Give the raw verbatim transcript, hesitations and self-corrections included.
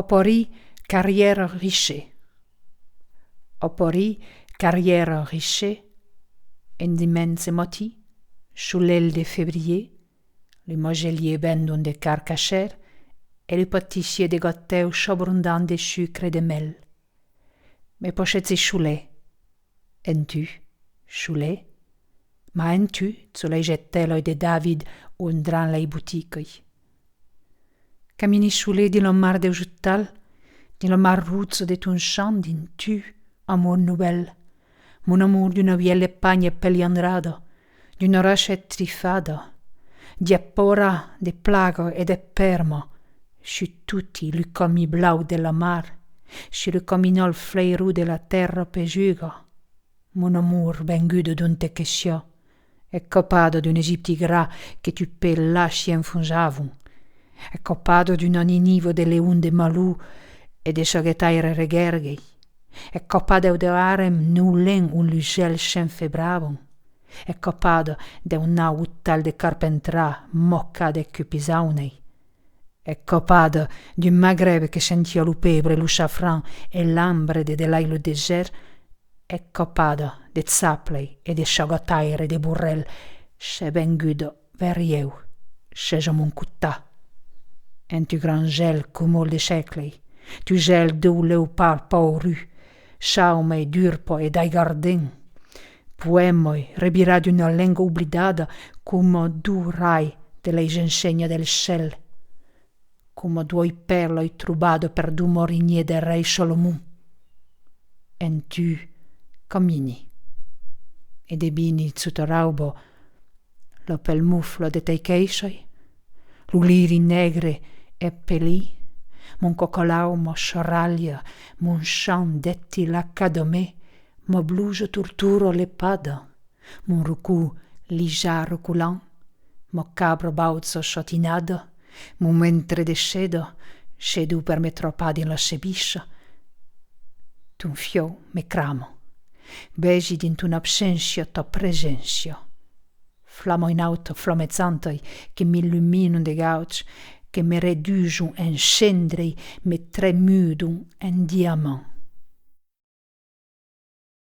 Au Paris, carrièra Richer. Au Paris, carrièra Richer, un dimenge matin, solelh de febrier, lo magelier vendon de carcassèr e lo patissier de gatèus s'abrondant de sucre e de mèl. Me pochèt solet. En tu, solet, ma en tu, solegetèlai de David, ondrant lai boticai. Camini solet dins la mar deus ostals, dins la mar roja de ton sang, dins tu, amor novèl, mon amor d'una vièlha panha peliandrada, d'una raça estrifada, diapora de plaga e de pèrma, sus toti lo camin blau de la mar, sus lo caminal flairut de la tèrra pesuga, mon amor venguda d'onte que siá, escapada d'un Egipte gras que tus pès laci enfonsavan, escapada d'una Niniva de leon de malur e de saguetaire reguèrguei, escapada de harem nolent ont los gèls s'enfebravan, escapada deu naut ostal de carpentras mocat de cupisaunei, escapada d'un Magreb que sentiá lo pebre, lo safran e l'ambre de delai lo desèrt, escapada de chaplei e de saguetaire de borrèl, ses venguda vers ieu, ses a mon costat. En tu grand gèl comol de sèclei, tu gèl deu leopard paurut, chaumei d'urpa e d'aiga ardent, poèmai revirats d'una lenga oblidada coma dos rais de leis ensenhas del cèl, coma doas pèrlas trobadas per dos mariniers de rei Salomon. En tu camini e devini sota rauba la pel mofla de tei queissai, lo liri negre e pelí, mon cacalau, ma charalha, mon chant detilat cada mes, ma blusa tortura lepada, mon rocon lisar rocolant, ma cabra bauja satinada, mon ventre de seda, sedut per me trapar dins la cebissa. Ton fiau me crama. Vesi dins ton abséncia ta preséncia. Flama nauta flamejanta que m'illuminan de gauchs, que me reduson en cendrei, me tremudan en diamant.